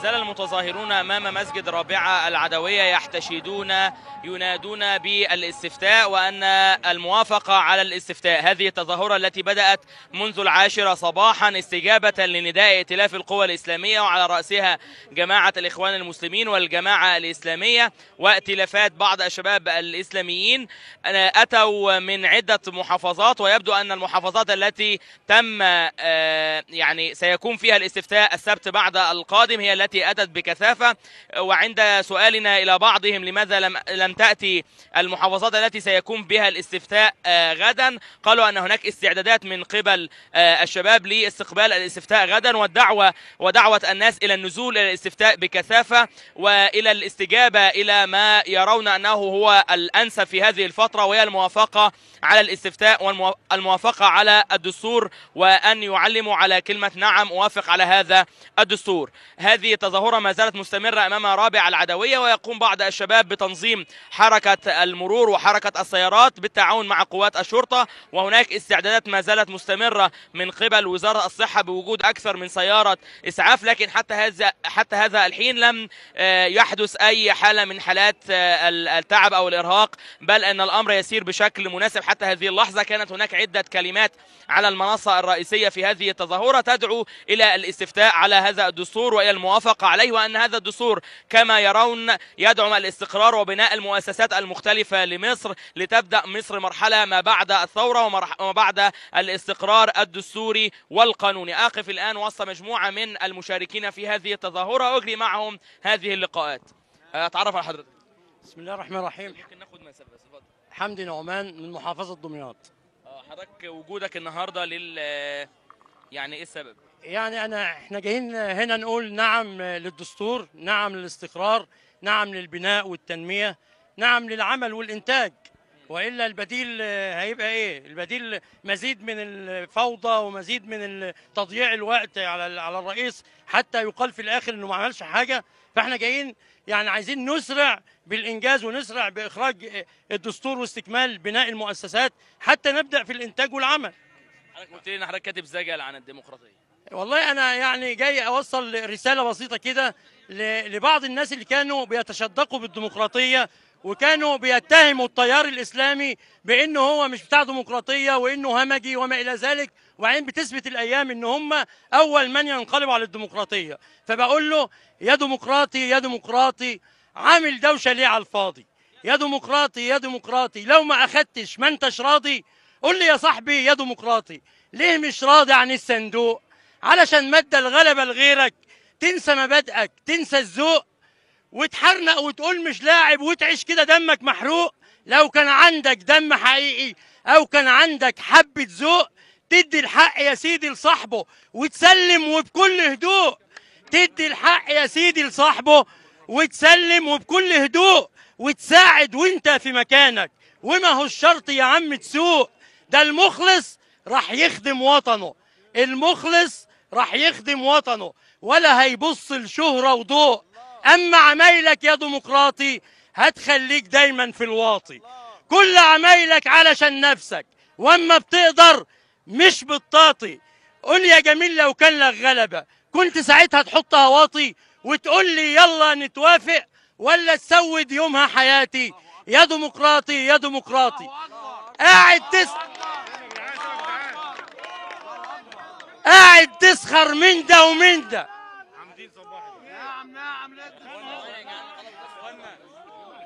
زال المتظاهرون أمام مسجد رابعة العدوية يحتشدون ينادون بالاستفتاء وأن الموافقة على الاستفتاء. هذه التظاهرة التي بدأت منذ 10 صباحا استجابة لنداء ائتلاف القوى الإسلامية وعلى رأسها جماعة الإخوان المسلمين والجماعة الإسلامية وائتلافات بعض الشباب الإسلاميين، أتوا من عدة محافظات، ويبدو أن المحافظات التي تم يعني سيكون فيها الاستفتاء السبت بعد القادم هي التي أتت بكثافة. وعند سؤالنا إلى بعضهم لماذا لم تأتي المحافظات التي سيكون بها الاستفتاء غدا، قالوا أن هناك استعدادات من قبل الشباب لاستقبال الاستفتاء غدا، ودعوة الناس إلى النزول إلى الاستفتاء بكثافة وإلى الاستجابة إلى ما يرون أنه هو الأنسب في هذه الفترة، وهي الموافقة على الاستفتاء والموافقة على الدستور، وأن يعلموا على كلمة نعم أوافق على هذا الدستور. هذه التظاهرة ما زالت مستمرة أمام رابعة العدوية، ويقوم بعض الشباب بتنظيم حركة المرور وحركة السيارات بالتعاون مع قوات الشرطة، وهناك استعدادات ما زالت مستمرة من قبل وزارة الصحة بوجود أكثر من سيارة إسعاف، لكن حتى هذا الحين لم يحدث أي حالة من حالات التعب أو الإرهاق، بل أن الأمر يسير بشكل مناسب حتى هذه اللحظة. كانت هناك عدة كلمات على المنصة الرئيسية في هذه التظاهرة تدعو إلى الاستفتاء على هذا الدستور وإلى الموافقة عليه، وأن هذا الدستور كما يرون يدعم الاستقرار وبناء المؤسسات المختلفة لمصر لتبدأ مصر مرحلة ما بعد الثورة وما بعد الاستقرار الدستوري والقانوني. أقف الآن وسط مجموعة من المشاركين في هذه التظاهرة أجري معهم هذه اللقاءات. أتعرف على حضرتك. بسم الله الرحمن الرحيم. ممكن ناخد مسافة بس، اتفضل. حمدي نعمان من محافظة دمياط. حضرتك وجودك النهارده يعني ايه السبب؟ يعني احنا جايين هنا نقول نعم للدستور، نعم للاستقرار، نعم للبناء والتنمية، نعم للعمل والإنتاج، وإلا البديل هيبقى ايه؟ البديل مزيد من الفوضى ومزيد من تضييع الوقت على الرئيس حتى يقال في الآخر انه ما عملش حاجة. فاحنا جايين يعني عايزين نسرع بالإنجاز ونسرع بإخراج الدستور واستكمال بناء المؤسسات حتى نبدأ في الإنتاج والعمل. حضرتك قلت لي ان حضرتك كاتب زجل عن الديمقراطية. والله أنا يعني جاي أوصل رسالة بسيطة كده لبعض الناس اللي كانوا بيتشدقوا بالديمقراطية وكانوا بيتهموا التيار الإسلامي بأنه هو مش بتاع ديمقراطية وإنه همجي وما إلى ذلك، وبعدين بتثبت الأيام إن هم أول من ينقلبوا على الديمقراطية. فبقول له يا ديمقراطي يا ديمقراطي، عامل دوشة ليه على الفاضي؟ يا ديمقراطي يا ديمقراطي، لو ما أخدتش ما أنتش راضي. قول لي يا صاحبي يا ديمقراطي، ليه مش راضي عن الصندوق؟ علشان مادة الغلبة لغيرك، تنسى مبادئك، تنسى الذوق، وتحرنق وتقول مش لاعب وتعيش كده دمك محروق. لو كان عندك دم حقيقي أو كان عندك حبة ذوق، تدي الحق يا سيدي لصاحبه وتسلم وبكل هدوء. تدي الحق يا سيدي لصاحبه وتسلم وبكل هدوء، وتساعد وانت في مكانك، وما هو الشرط يا عم تسوق. ده المخلص راح يخدم وطنه، المخلص راح يخدم وطنه ولا هيبص لشهرة وضوء. أما عمايلك يا ديمقراطي هتخليك دايما في الواطي، كل عمايلك علشان نفسك، واما بتقدر مش بتطاطي. قول يا جميل لو كان لك غلبة كنت ساعتها تحطها واطي، وتقول لي يلا نتوافق ولا تسود يومها حياتي. يا ديمقراطي يا ديمقراطي، قاعد تسخر من ده ومن ده،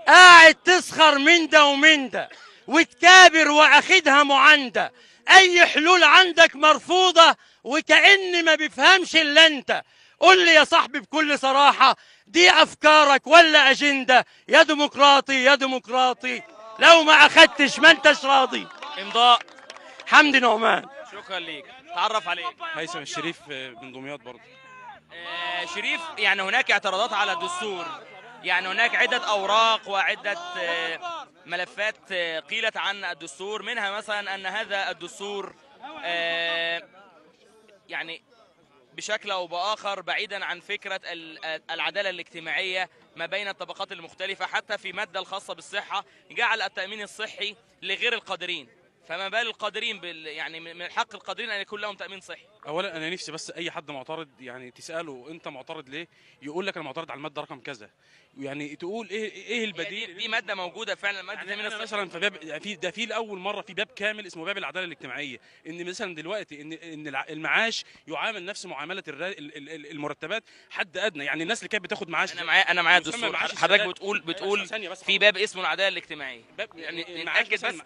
قاعد تسخر من ده ومن ده، وتكابر واخدها معاندة. اي حلول عندك مرفوضة وكأن ما بيفهمش الا انت. قول لي يا صاحبي بكل صراحة، دي افكارك ولا اجندة؟ يا ديمقراطي يا ديمقراطي، لو ما اخدتش ما انتش راضي. امضاء حمدي نعمان. شكرا ليك. تعرف عليك. هيثم الشريف من دمياط برضه. شريف، يعني هناك اعتراضات على الدستور، يعني هناك عدة أوراق وعدة ملفات قيلت عن الدستور، منها مثلا أن هذا الدستور يعني بشكل أو بآخر بعيدا عن فكرة العدالة الاجتماعية ما بين الطبقات المختلفة، حتى في مادة الخاصة بالصحة جعل التأمين الصحي لغير القادرين، فما بال القادرين يعني من حق القادرين أن يكون لهم تأمين صحي. اولا انا نفسي بس اي حد معترض يعني تساله انت معترض ليه، يقول لك انا معترض على المادة رقم كذا، يعني تقول ايه البديل. دي مادة موجودة فعلا، مادة يعني من مثلا في باب، في ده في لاول مرة في باب كامل اسمه باب العدالة الاجتماعية، ان مثلا دلوقتي ان المعاش يعامل نفس معاملة المرتبات حد ادنى، يعني الناس اللي كانت بتاخد معاش. انا معايا الدستور. حضرتك بتقول في باب اسمه العدالة الاجتماعية، باب يعني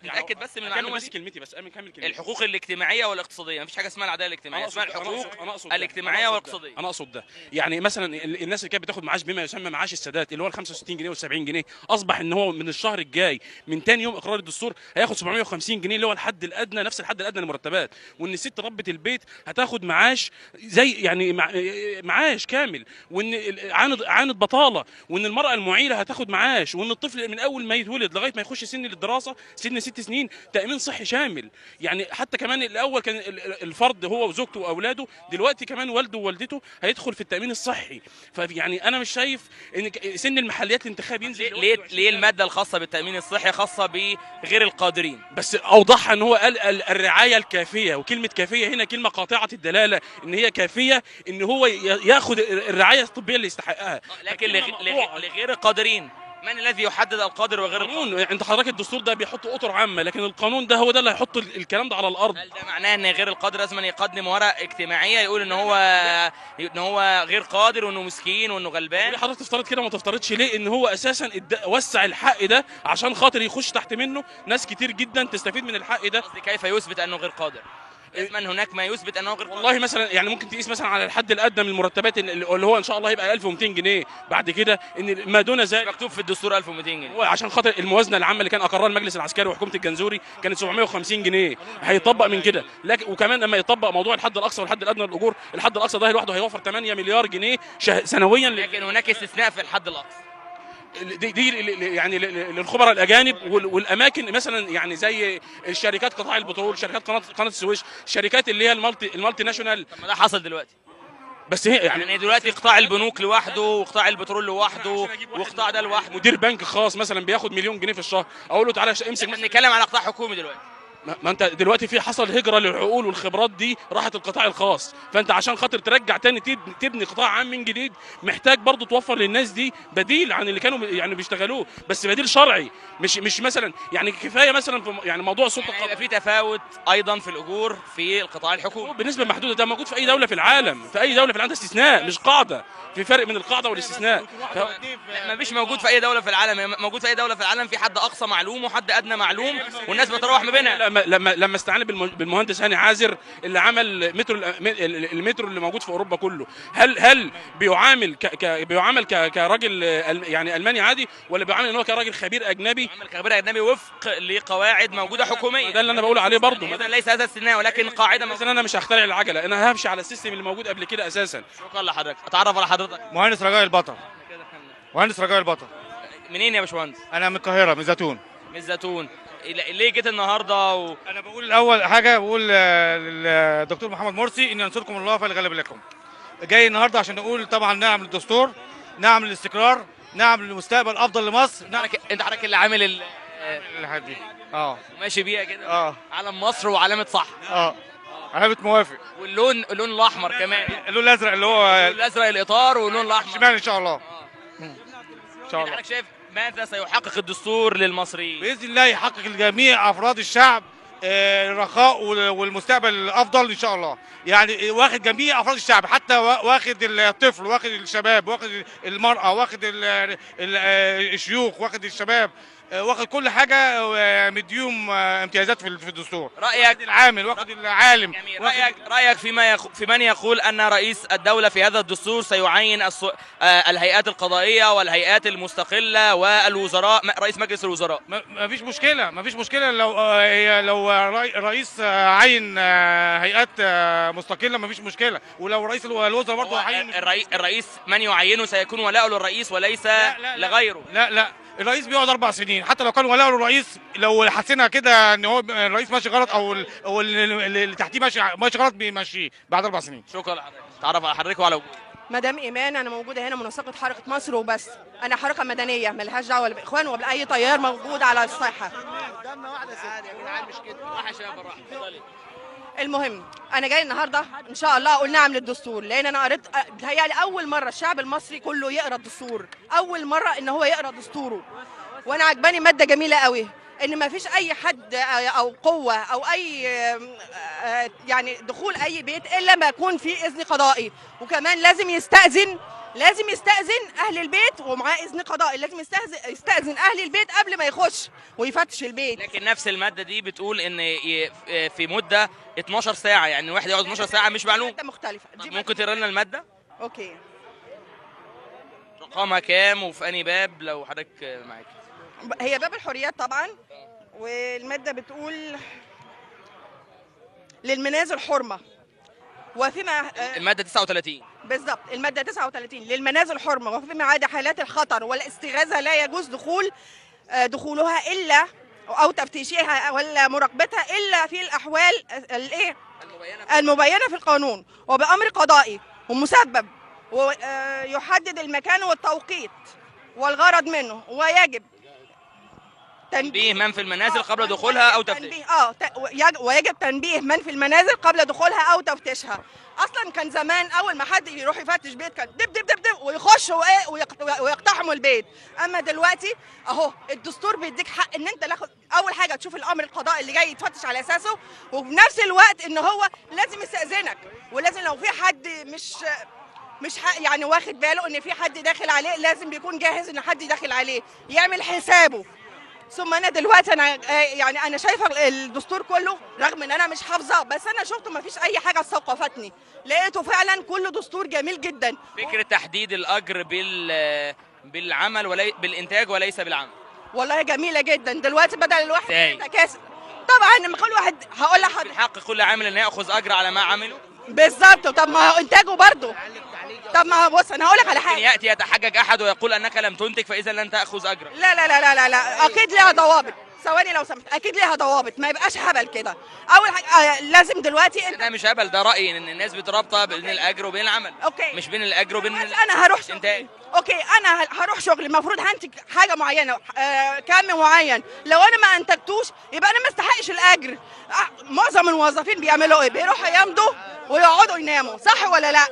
نتاكد بس من المعلومة بس كلمتي بس اكمل كلمتي. الحقوق الاجتماعية والاقتصادية، مفيش حاجة اسمها العدالة الاجتماعية، اسمها الحقوق الاجتماعية والاقتصادية. انا اقصد ده، يعني مثلا الناس اللي كانت بتاخد معاش بما يسمى معاش السادات اللي هو ال 65 جنيه وال 70 جنيه، اصبح ان هو من الشهر الجاي من ثاني يوم اقرار الدستور هياخد 750 جنيه اللي هو الحد الادنى، نفس الحد الادنى للمرتبات، وان الست ربة البيت هتاخد معاش زي يعني معاش كامل، وان عاند بطاله، وان المراة المعيله هتاخد معاش، وان الطفل من اول ما يتولد لغاية ما يخش سن الدراسة سن 6 سنين تامين صحي شامل. يعني حتى كمان الاول كان الفرد هو وزوجته واولاده، دلوقتي كمان والده ووالدته هيدخل في التامين الصحي. فيعني انا مش شايف ان سن المحليات الانتخاب ينزل. ليه المادة الخاصة بالتامين الصحي خاصة بغير القادرين؟ بس اوضحها ان هو قال الرعاية الكافيه، وكلمه كافيه هنا كلمة قاطعه الدلالة، ان هي كافيه ان هو ياخد الرعاية الطبية اللي يستحقها، لكن لغير القادرين. من الذي يحدد القادر وغير القادر؟ عند حضرتك الدستور ده بيحط اطر عامة، لكن القانون ده هو ده اللي هيحط الكلام ده على الارض. هل ده معناه ان غير القادر لازم يقدم ورق اجتماعية يقول ان هو غير قادر وانه مسكين وانه غلبان؟ ليه حضرتك تفترض كده؟ ما تفترضش ليه ان هو اساسا وسع الحق ده عشان خاطر يخش تحت منه ناس كتير جدا تستفيد من الحق ده. قصدي كيف يثبت انه غير قادر؟ لازم هناك ما يثبت انه غير قادر. والله مثلا يعني ممكن تقيس مثلا على الحد الادنى من المرتبات اللي هو ان شاء الله هيبقى 1200 جنيه بعد كده، ان ما دون ذلك مكتوب في الدستور 1200 جنيه. عشان خاطر الموازنة العامة اللي كان اقرها المجلس العسكري وحكومة الجنزوري كانت 750 جنيه، هيطبق من كده. لكن وكمان لما يطبق موضوع الحد الاقصى والحد الادنى للاجور، الحد الاقصى ده لوحده هيوفر 8 مليار جنيه سنويا. لكن هناك استثناء في الحد الاقصى دي يعني للخبراء الاجانب والاماكن مثلا، يعني زي الشركات قطاع البترول، شركات قناة السويس، الشركات اللي هي ال multinational. طب ما ده حصل دلوقتي. بس هي يعني دلوقتي قطاع البنوك لوحده وقطاع البترول لوحده وقطاع ده لوحده. مدير بنك خاص مثلا بياخد مليون جنيه في الشهر، اقول له تعالى امسك. احنا بنتكلم على قطاع حكومي دلوقتي. ما انت دلوقتي في حصل هجره للعقول والخبرات دي راحت القطاع الخاص، فانت عشان خاطر ترجع تاني تبني قطاع عام من جديد محتاج برضو توفر للناس دي بديل عن اللي كانوا يعني بيشتغلوه، بس بديل شرعي، مش مثلا يعني كفاية مثلا في يعني موضوع السلطة. يعني يبقى في تفاوت ايضا في الاجور في القطاع الحكومي بنسبة محدودة، ده موجود في اي دولة في العالم، في اي دولة في العالم ده استثناء مش قاعدة، في فرق من القاعدة والاستثناء. ما فيش موجود في اي دولة في العالم، موجود في اي دولة في العالم في حد اقصى معلوم وحد ادنى معلوم والناس بتروح ما بينها. لما استعان بالمهندس هاني عازر اللي عمل المترو اللي موجود في اوروبا كله، هل بيعامل بيعامل كراجل يعني الماني عادي، ولا بيعامل ان هو كراجل خبير اجنبي؟ بيعامل كخبير اجنبي وفق لقواعد موجودة حكومية. ده اللي انا بقول عليه برضه. اذا ليس هذا استثناء ولكن قاعدة. مثلا انا مش هخترع العجلة، انا همشي على ال system اللي موجود قبل كده اساسا. شكرا لحضرتك. اتعرف على حضرتك. مهندس رجاء البطل. مهندس رجاء البطل. منين يا باشمهندس؟ انا من القاهرة، من زيتون. من زيتون. ليه جيت النهارده؟ انا بقول الاول حاجة، بقول للدكتور محمد مرسي ان ينصركم الله فالغالب لكم. جاي النهارده عشان نقول طبعا نعم للدستور، نعم للاستقرار، نعم للمستقبل افضل لمصر. نعم. انت حضرتك اللي عامل الحاجات دي ماشي بيها كده. علم مصر وعلامة صح. علامة موافق، واللون اللون الاحمر كمان، اللون الازرق اللي هو اللون الازرق الاطار واللون الاحمر شمال ان شاء الله. ان شاء الله. حضرتك شايف ماذا سيحقق الدستور للمصريين؟ باذن الله يحقق لجميع افراد الشعب الرخاء والمستقبل الافضل ان شاء الله. يعني واخد جميع افراد الشعب، حتى واخد الطفل، واخد الشباب، واخد المراة، واخد الشيوخ، واخد الشباب، واخد كل حاجة، مديهم امتيازات في الدستور. رايك العامل، واخد العالم. رايك في من يقول ان رئيس الدولة في هذا الدستور سيعين الهيئات القضائية والهيئات المستقلة والوزراء، رئيس مجلس الوزراء؟ ما فيش مشكلة، ما فيش مشكلة لو رئيس عين هيئات مستقلة ما فيش مشكلة، ولو رئيس الوزراء برضه عين الرئيس من يعينه سيكون ولاؤه للرئيس وليس لغيره. لا لا، الرئيس بيقعد 4 سنين، حتى لو كان ولاء للرئيس لو حسينا كده ان هو الرئيس ماشي غلط او اللي تحتيه ماشي غلط بيمشيه بعد 4 سنين. شكرا لحضرتك. تعرف على حضرتك وعلى وجودك. مدام ايمان، انا موجودة هنا منسقة حركة مصر وبس، انا حركة مدنية مالهاش دعوه لا باخوان ولا باي تيار موجود على الساحة. المهم انا جاي النهارده ان شاء الله اقول نعم للدستور، لان انا قريت، بتهيألي اول مرة الشعب المصري كله يقرا الدستور، اول مرة ان هو يقرا دستوره. وانا عجباني مادة جميلة قوي، ان ما فيش اي حد او قوة او اي يعني دخول اي بيت الا ما يكون في اذن قضائي، وكمان لازم يستأذن، لازم يستأذن اهل البيت ومعاه اذن قضائي، لازم يستأذن اهل البيت قبل ما يخش ويفتش البيت. لكن نفس المادة دي بتقول ان في مده 12 ساعة، يعني الواحد يقعد 12 ساعة مش معلوم. مادة مختلفة. ممكن تقرا لنا المادة؟ okay. رقمها كام وفي انهي باب لو حضرتك معاك؟ هي باب الحريات طبعا، والمادة بتقول للمنازل حرمه، وفيما المادة 39 بالظبط، المادة 39 للمنازل حرمه، وفيما عدا حالات الخطر والاستغاثة لا يجوز دخولها الا او تفتيشها ولا مراقبتها الا في الاحوال الايه المبينة في القانون وبامر قضائي ومسبب، ويحدد المكان والتوقيت والغرض منه، ويجب تنبيه من في المنازل قبل دخولها او تفتيشها. ويجب تنبيه من في المنازل قبل دخولها او تفتيشها. اصلا كان زمان اول ما حد يروح يفتش بيت كان دب دب دب دب ويخش ويقتحموا البيت. اما دلوقتي اهو الدستور بيديك حق ان انت تاخد اول حاجة تشوف الامر القضائي اللي جاي يتفتش على اساسه، وفي نفس الوقت ان هو لازم يستأذنك، ولازم لو في حد مش يعني واخد باله ان في حد داخل عليه لازم بيكون جاهز ان حد داخل عليه يعمل حسابه. ثم انا دلوقتي انا يعني انا شايفه الدستور كله، رغم ان انا مش حافظه، بس انا شفته ما فيش اي حاجة استوقفتني، لقيته فعلا كله دستور جميل جدا. فكرة تحديد الاجر بالعمل بالانتاج وليس بالعمل، والله جميلة جدا. دلوقتي بدل الواحد يتكاسل، طبعا لما كل واحد هقول لحضرتك من حق كل عامل ان ياخذ اجر على ما عمله بالظبط. طب ما هو انتاجه برضه. طب ما بص انا هقول لك على حاجة، ياتي يتحجج احد ويقول انك لم تنتج فاذا لن تاخذ اجرا. لا لا لا لا لا, لا. اكيد ليها ضوابط. ثواني لو سمحت، اكيد ليها ضوابط، ما يبقاش هبل كده. اول حاجة لازم دلوقتي انت ده مش هبل، ده رايي ان الناس بترابطه بين الاجر وبين العمل. okay، مش بين الاجر وبين انا هروح شغلي. okay، انا هروح شغلي المفروض هنتج حاجة معينة، كم معين، لو انا ما انتجتوش يبقى انا ما استحقش الاجر. معظم الموظفين بيعملوا ايه؟ بيروحوا يمضوا ويقعدوا يناموا، صح ولا لا؟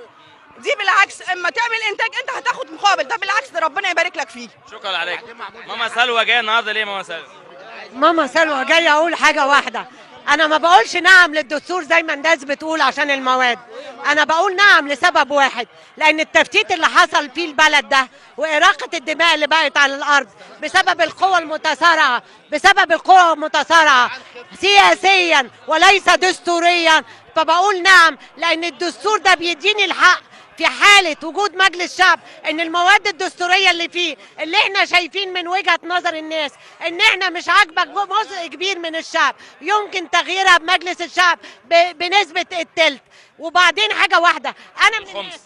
دي بالعكس، اما تعمل انتاج انت هتاخد مقابل، ده بالعكس ده ربنا يبارك لك فيه. شكرا عليك. ماما سلوى جاية النهارده ليه ماما سلوى؟ ماما سلوى جاية اقول حاجة واحدة، انا ما بقولش نعم للدستور زي ما الناس بتقول عشان المواد، انا بقول نعم لسبب واحد، لان التفتيت اللي حصل فيه البلد ده واراقة الدماء اللي بقت على الارض بسبب القوى المتصارعه، بسبب القوى المتصارعه سياسيا وليس دستوريا، فبقول نعم لان الدستور ده بيديني الحق في حالة وجود مجلس شعب ان المواد الدستورية اللي فيه اللي احنا شايفين من وجهة نظر الناس ان احنا مش عاجبك جزء كبير من الشعب يمكن تغييرها بمجلس الشعب بنسبة التلت. وبعدين حاجة واحدة، انا من الناس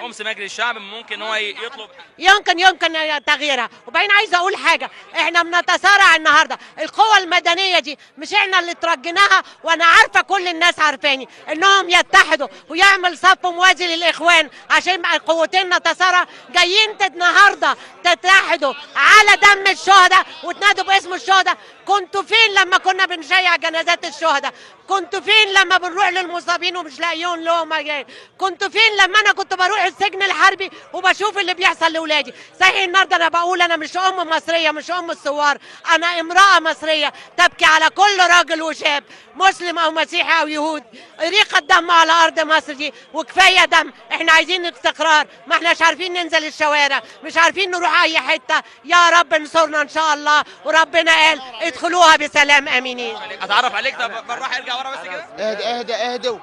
خمس مجلس الشعب ممكن هو يطلب، يمكن تغييرها. وبعدين عايزه اقول حاجة، احنا بنتصارع النهارده، القوى المدنية دي مش احنا اللي ترجيناها، وانا عارفه كل الناس عارفاني انهم يتحدوا ويعمل صف موازي للاخوان عشان القوتين نتصارع. جايين النهارده تتحدوا على دم الشهداء وتنادوا باسم الشهداء. كنتوا فين لما كنا بنشيع جنازات الشهداء؟ كنتوا فين لما بنروح للمصابين ومش لاقيين لهم مجال؟ كنتوا فين لما انا كنت بروح السجن الحربي وبشوف اللي بيحصل لاولادي؟ صحيح النهارده انا بقول انا مش ام مصرية، مش ام الثوار، انا امراة مصرية تبكي على كل راجل وشاب مسلم او مسيحي او يهود ريقه دم على ارض مصر دي، وكفاية دم. احنا عايزين استقرار، ما احناش عارفين ننزل الشوارع، مش عارفين نروح اي حتة. يا رب انصرنا ان شاء الله، وربنا قال ادخلوها بسلام امينين. اتعرف عليك. طب بالراحة ارجع ورا بس كده. اهدى اهدى اهدى.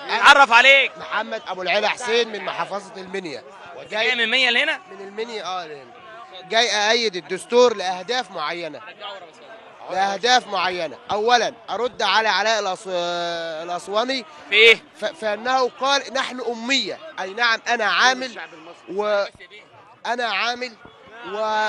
اتعرف عليك. محمد ابو العلا حسين من محافظة المنيا. جاي من المنيا لهنا؟ من المنيا لهنا. جاي اأيد الدستور لاهداف معينة. لاهداف معينة. اولا ارد على علاء الاسواني في ايه؟ فانه قال نحن امية، اي نعم انا عامل وانا عامل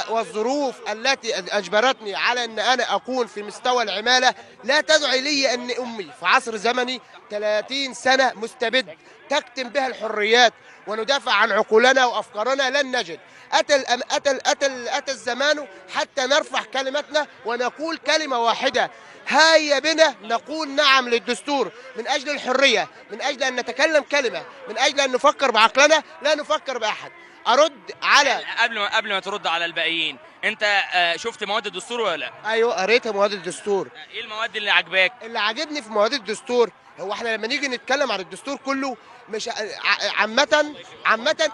والظروف التي اجبرتني على ان انا اكون في مستوى العمالة لا تدعي لي اني امي. في عصر زمني 30 سنة مستبد تكتم بها الحريات وندافع عن عقولنا وأفكارنا لن نجد. أتى الزمان حتى نرفع كلمتنا ونقول كلمة واحدة، هيا بنا نقول نعم للدستور من أجل الحرية، من أجل أن نتكلم كلمة، من أجل أن نفكر بعقلنا لا نفكر بأحد. أرد على قبل ما ترد على الباقيين، أنت شفت مواد الدستور ولا لا؟ أيوه قريتها مواد الدستور. إيه المواد اللي عجباك؟ اللي عجبني في مواد الدستور هو احنا لما نيجي نتكلم عن الدستور كله مش عامة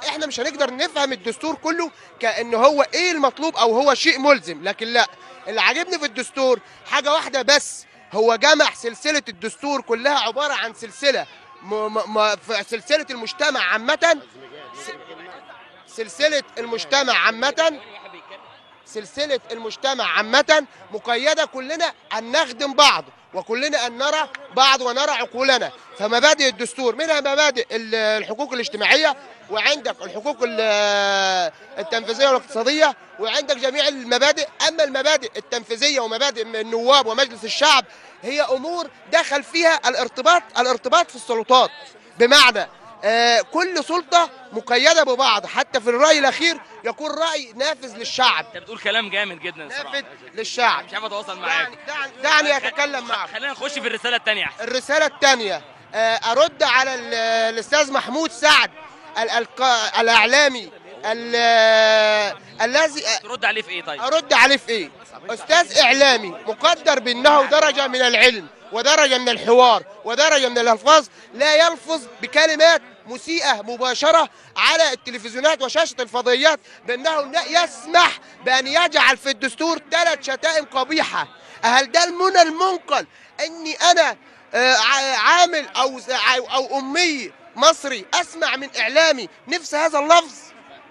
احنا مش هنقدر نفهم الدستور كله كأنه هو ايه المطلوب او هو شيء ملزم، لكن لا، اللي عجبني في الدستور حاجة واحدة بس، هو جمع سلسلة الدستور كلها عبارة عن سلسلة في سلسلة المجتمع عامة، سلسلة المجتمع عامة، سلسلة المجتمع عامة مقيدة كلنا أن نخدم بعض وكلنا أن نرى بعض ونرى عقولنا. فمبادئ الدستور منها مبادئ الحقوق الاجتماعية، وعندك الحقوق التنفيذية والاقتصادية، وعندك جميع المبادئ. أما المبادئ التنفيذية ومبادئ النواب ومجلس الشعب هي أمور دخل فيها الارتباط في السلطات، بمعنى كل سلطة مقيدة ببعض، حتى في الرأي الأخير يكون رأي نافذ للشعب. أنت بتقول كلام جامد جدا الصراحة. نافذ للشعب. مش عارف أتواصل معاك. دعني أتكلم معك. خلينا نخش في الرسالة الثانية أحسن. الرسالة الثانية أرد على الأستاذ محمود سعد الإعلامي الذي ترد عليه في إيه طيب؟ أرد عليه في إيه؟ أستاذ إعلامي مقدر بأنه درجة من العلم ودرجة من الحوار ودرجة من الألفاظ، لا يلفظ بكلمات مسيئة مباشرة على التلفزيونات وشاشة الفضائيات بأنه يسمح بأن يجعل في الدستور 3 شتائم قبيحة. هل ده من المنقل أني أنا عامل أو أمي مصري أسمع من إعلامي نفس هذا اللفظ؟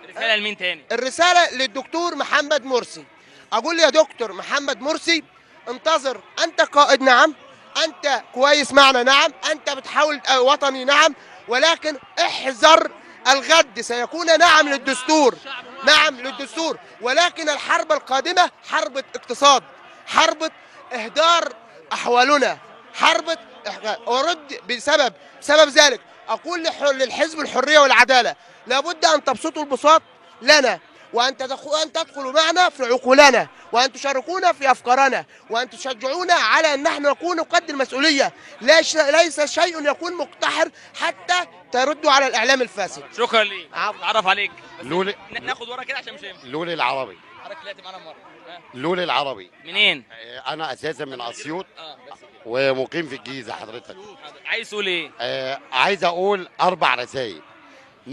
الرسالة لمين تاني؟ الرسالة للدكتور محمد مرسي. أقول يا دكتور محمد مرسي انتظر، أنت قائد نعم، أنت كويس معنا نعم، أنت بتحاول وطني نعم، ولكن احذر الغد سيكون نعم للدستور، نعم للدستور، ولكن الحرب القادمة حرب اقتصاد، حرب إهدار أحوالنا، حرب. أرد بسبب ذلك أقول للحزب الحرية والعدالة لابد أن تبسطوا البساط لنا، وأن تدخلوا معنا في عقولنا، وأن تشاركونا في أفكارنا، وأن تشجعونا على أن نحن نكون قد المسؤولية. ليس شيء يكون مقتحر حتى تردوا على الإعلام الفاسد. شكرا لي. أتعرف عليك. لولي. ناخد ورا كده عشان مش هينفع. لولي العربي. حضرتك طلعت معانا مرة. لولي العربي. منين؟ أنا أساسا من أسيوط ومقيم في الجيزة. حضرتك عايز تقول إيه؟ عايز أقول 4 رسائل.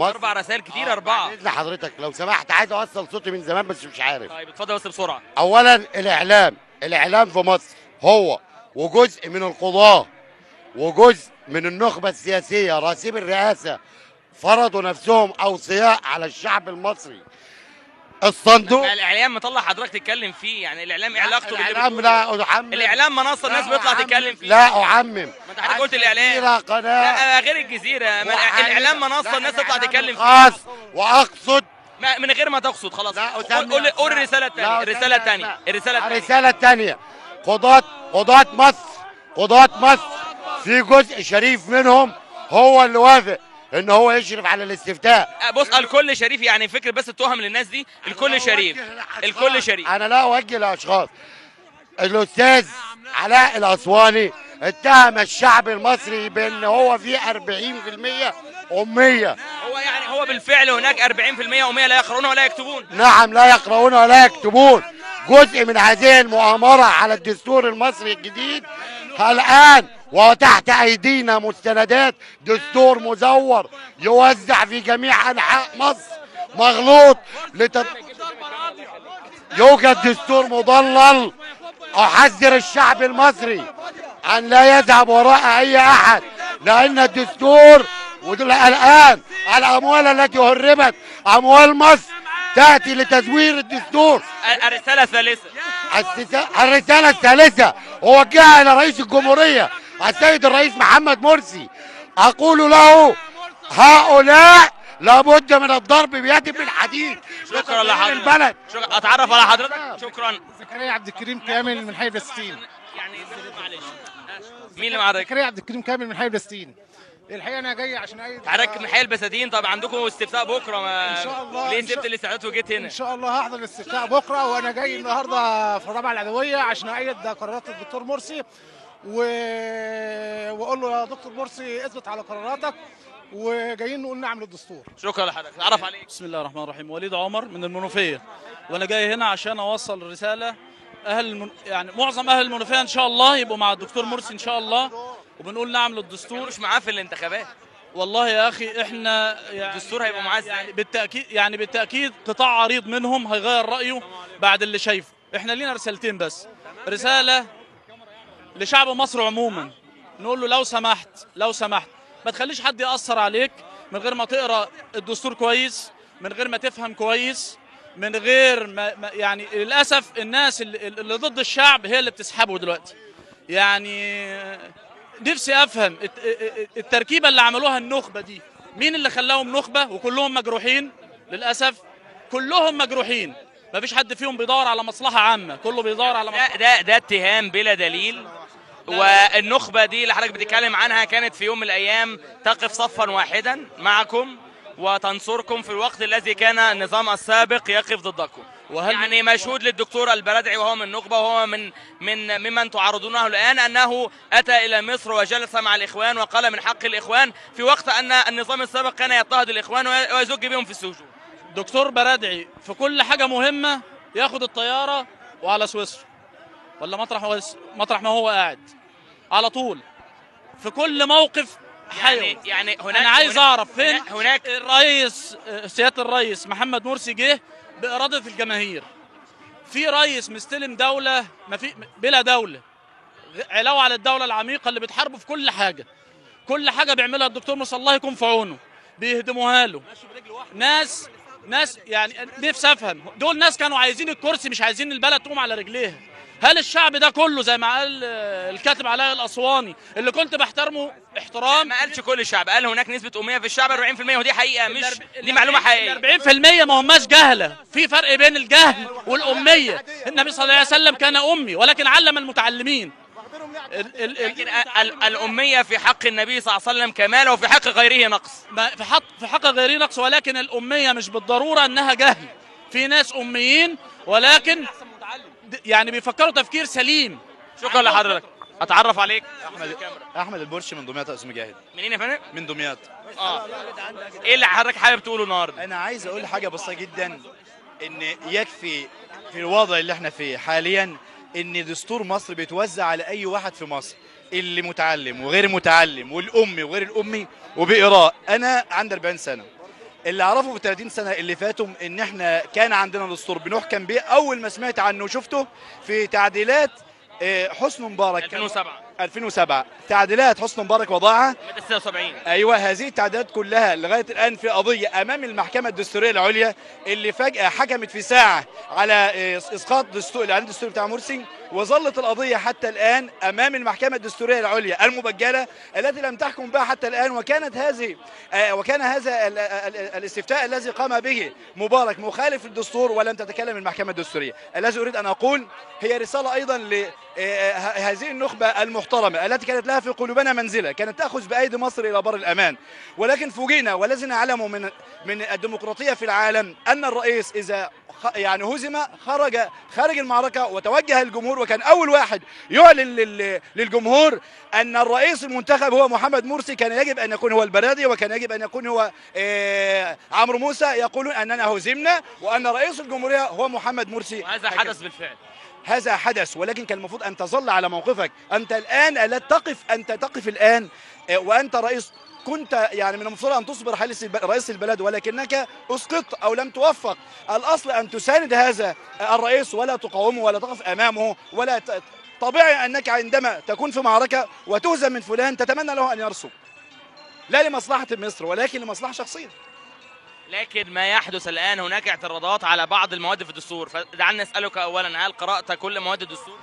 4 رسائل كتير. 4 لحضرتك لو سمحت، عايز اوصل صوتي من زمان بس مش عارف. طيب اتفضل بس بسرعة. اولا الاعلام في مصر هو وجزء من القضاة وجزء من النخبة السياسية راسب الرئاسة فرضوا نفسهم اوصياء على الشعب المصري. الصندوق الاعلام مطلع حضرتك تتكلم فيه، يعني الاعلام ايه علاقته باللي الاعلام؟ لا اعمم. الاعلام منصة الناس بتطلع تتكلم فيه. لا اعمم. ما انت حضرتك قلت الاعلام قناة. لا غير الجزيرة، الاعلام منصة الناس تطلع تتكلم فيه. خاص واقصد من غير ما تقصد خلاص. قول قول الرسالة الثانية. الرسالة الثانية. الرسالة الثانية. الرسالة الثانية، قضاه مصر، قضاه مصر في جزء شريف منهم هو اللي وافق ان هو يشرف على الاستفتاء. بص الكل شريف، يعني فكرة بس التهم للناس دي، الكل شريف، الكل شريف. انا لا اوجه لاشخاص. الاستاذ علاء الاسواني اتهم الشعب المصري بان هو فيه 40% امية. هو يعني هو بالفعل هناك 40% امية لا يقرؤون ولا يكتبون. نعم لا يقرؤون ولا يكتبون. جزء من هذه المؤامرة على الدستور المصري الجديد الآن وتحت أيدينا مستندات دستور مزور يوزع في جميع أنحاء مصر مغلوط. يوجد دستور مضلل. أحذر الشعب المصري أن لا يذهب وراء أي أحد، لأن الدستور الآن الأموال التي هربت أموال مصر تأتي لتزوير الدستور. الرسالة الثالثة. الرسالة الثالثة أوجهها إلى رئيس الجمهورية السيد الرئيس محمد مرسي، أقول له هؤلاء لابد من الضرب بيد من حديد. شكرا لحضرتك. البلد. شكرا. أتعرف على حضرتك. شكرا. زكريا عبد الكريم كامل من حي فلسطين. يعني معلش مين اللي معاك؟ زكريا عبد الكريم كامل من حي البساتين. الحقيقة انا جاي عشان ايد حضرتك من حي البساتين. طب عندكم استفتاء بكره؟ ما ان شاء الله. ليه سبت الاستعدادات وجيت هنا؟ ان شاء الله هحضر الاستفتاء بكره، وانا جاي النهارده في الرابعة العدوية عشان ايد قرارات الدكتور مرسي واقول له يا دكتور مرسي اثبت على قراراتك، وجايين نقول نعم للدستور. شكرا لحضرتك. اتعرف عليك. بسم الله الرحمن الرحيم. وليد عمر من المنوفية، وانا جاي هنا عشان اوصل رسالة يعني معظم اهل المنوفية ان شاء الله يبقوا مع الدكتور مرسي ان شاء الله، وبنقول نعم للدستور. مش معاه في الانتخابات؟ والله يا اخي احنا يعني الدستور هيبقى معاه ازاي؟ يعني بالتاكيد، يعني بالتاكيد قطاع عريض منهم هيغير رايه بعد اللي شايفه. احنا لينا رسالتين بس، رسالة لشعب مصر عموما نقول له لو سمحت لو سمحت ما تخليش حد يأثر عليك من غير ما تقرأ الدستور كويس، من غير ما تفهم كويس، من غير ما يعني للأسف الناس اللي ضد الشعب هي اللي بتسحبه دلوقتي. يعني نفسي أفهم التركيبة اللي عملوها النخبة دي، مين اللي خلاهم نخبة وكلهم مجروحين؟ للأسف كلهم مجروحين، ما فيش حد فيهم بيدور على مصلحة عامة، كله بيدور على مصلحة. ده اتهام بلا دليل. والنخبة دي اللي حضرتك بتتكلم عنها كانت في يوم من الأيام تقف صفا واحدا معكم وتنصركم في الوقت الذي كان النظام السابق يقف ضدكم. يعني مشهود للدكتور البرادعي وهو من نخبة وهو من ممن تعارضونه الآن أنه أتى إلى مصر وجلس مع الإخوان وقال من حق الإخوان، في وقت أن النظام السابق كان يضطهد الإخوان ويزج بهم في السجون. دكتور برادعي في كل حاجة مهمة ياخد الطيارة وعلى سويسرا ولا مطرح ما هو قاعد على طول في كل موقف حيوي. يعني هناك، انا عايز اعرف فين هناك الرئيس، سيادة الرئيس محمد مرسي جه بإرادة الجماهير. في رئيس مستلم دولة ما في بلا دولة، علاوة على الدولة العميقة اللي بتحاربه في كل حاجة، كل حاجة بيعملها الدكتور مرسي الله يكون في عونه بيهدموها له. ناس يعني نفسي افهم دول ناس كانوا عايزين الكرسي مش عايزين البلد تقوم على رجليها. هل الشعب ده كله زي ما قال الكاتب علاء الاسواني اللي كنت بحترمه احترام، ما قالش كل الشعب، قال هناك نسبه امية في الشعب 40%، ودي حقيقة مش دي معلومة حقيقية. 40% ما هماش جهله، في فرق بين الجهل والاميه. النبي صلى الله عليه وسلم كان امي ولكن علم المتعلمين. لكن الأمية في حق النبي صلى الله عليه وسلم كمال وفي حق غيره نقص. في حق غيره نقص، ولكن الأمية مش بالضرورة أنها جهل. في ناس أميين ولكن يعني بيفكروا تفكير سليم. شكرا لحضرتك. أتعرف عليك. أحمد البرشي من دمياط يا أستاذ مجاهد. منين يا فندم؟ من دمياط. إيه اللي حضرتك حابب تقوله النهارده؟ أنا عايز أقول حاجة بسيطة جدا، إن يكفي في الوضع اللي إحنا فيه حاليا ان دستور مصر بيتوزع على اي واحد في مصر، اللي متعلم وغير متعلم والامي وغير الامي وبقراء. انا عندي 40 سنة، اللي اعرفه في 30 سنة اللي فاتوا ان احنا كان عندنا دستور بنحكم بيه. اول ما سمعت عنه وشفته في تعديلات حسني مبارك 2007، تعديلات حسني مبارك وضعها 76. ايوه، هذه التعديلات كلها لغاية الان في قضية امام المحكمة الدستورية العليا اللي فجاة حكمت في ساعة على اسقاط دستور الاعلان الدستوري بتاع مرسي، وظلت القضية حتى الان امام المحكمة الدستورية العليا المبجله التي لم تحكم بها حتى الان. وكانت هذه وكان هذا الاستفتاء الذي قام به مبارك مخالف للدستور ولم تتكلم المحكمة الدستورية. الذي اريد ان اقول هي رسالة ايضا لهذه النخبة المحترمة التي كانت لها في قلوبنا منزله، كانت تاخذ بايدي مصر الى بر الامان، ولكن فوجئنا والذي نعلمه من الديمقراطية في العالم ان الرئيس اذا يعني هزم خرج خارج المعركة وتوجه الجمهور، وكان اول واحد يعلن للجمهور ان الرئيس المنتخب هو محمد مرسي. كان يجب ان يكون هو البرادي، وكان يجب ان يكون هو عمرو موسى، يقولون اننا هزمنا وان رئيس الجمهورية هو محمد مرسي. وهذا حدث بالفعل، هذا حدث، ولكن كان المفروض ان تظل على موقفك. انت الان لا تقف، انت تقف الان وانت رئيس، كنت يعني من المفروض ان تصبر رئيس البلد، ولكنك اسقطت او لم توفق. الاصل ان تساند هذا الرئيس ولا تقاومه ولا تقف امامه ولا طبيعي انك عندما تكون في معركة وتهزم من فلان تتمنى له ان يرسب، لا لمصلحة مصر ولكن لمصلحة شخصية. لكن ما يحدث الآن هناك اعتراضات على بعض المواد في الدستور، فدعنا نسألك أولا، هل قرأت كل مواد الدستور؟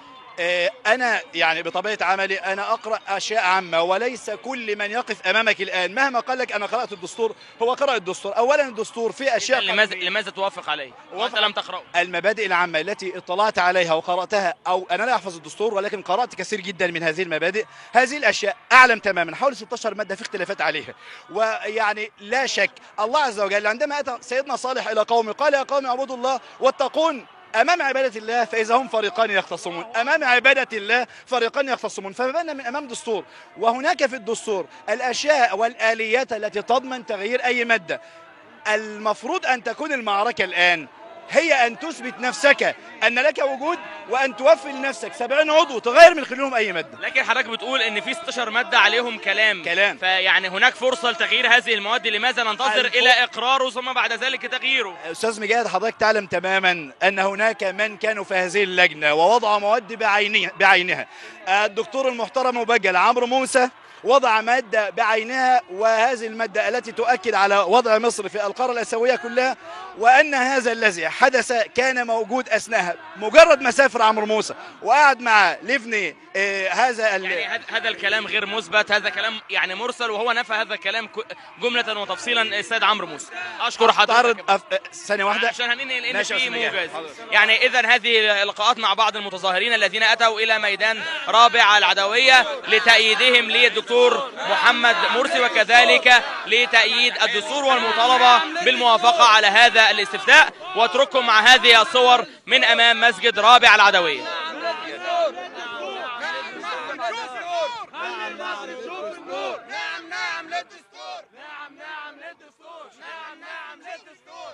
أنا يعني بطبيعة عملي أنا أقرأ أشياء عامة، وليس كل من يقف أمامك الآن مهما قال لك أنا قرأت الدستور هو قرأ الدستور. أولا الدستور فيه أشياء، لماذا توافق عليه وأنت لم تقرأه؟ المبادئ العامة التي اطلعت عليها وقرأتها، أو أنا لا أحفظ الدستور ولكن قرأت كثير جدا من هذه المبادئ، هذه الأشياء أعلم تماما حوالي 16 مادة في اختلافات عليها. ويعني لا شك الله عز وجل عندما أتى سيدنا صالح إلى قومه قال يا قوم اعبدوا الله واتقون، أمام عبادة الله فإذا هم فريقان يختصمون، أمام عبادة الله فريقان يختصمون، فما بالنا من أمام دستور. وهناك في الدستور الأشياء والآليات التي تضمن تغيير أي مادة. المفروض أن تكون المعركة الآن هي أن تثبت نفسك أن لك وجود، وأن توفي لنفسك 70 عضو تغير من خلالهم أي مادة. لكن حضرتك بتقول إن في 16 مادة عليهم كلام، فيعني هناك فرصة لتغيير هذه المواد، لماذا ننتظر إلى إقراره ثم بعد ذلك تغييره؟ أستاذ مجاهد حضرتك تعلم تماما أن هناك من كانوا في هذه اللجنة ووضعوا مواد بعينها. الدكتور المحترم مبجل عمرو موسى وضع مادة بعينها، وهذه المادة التي تؤكد على وضع مصر في القارة الآسيوية كلها، وأن هذا الذي حدث كان موجود أثناءها. مجرد ما سافر عمرو موسى وقعد مع ليفني هذا يعني هذا الكلام غير مثبت، هذا كلام يعني مرسل، وهو نفى هذا الكلام جملة وتفصيلا السيد عمرو موسى. أشكر حضرتك. ثانية واحدة عشان هننقل لأن في موجز. يعني إذا هذه اللقاءات مع بعض المتظاهرين الذين أتوا إلى ميدان رابعة العدوية لتأييدهم للدكتور محمد مرسي، وكذلك لتأييد الدستور والمطالبة بالموافقة على هذا الاستفتاء. واترككم مع هذه الصور من أمام مسجد رابعة العدوية. نعم نعم للدستور، نعم نعم للدستور، نعم نعم للدستور.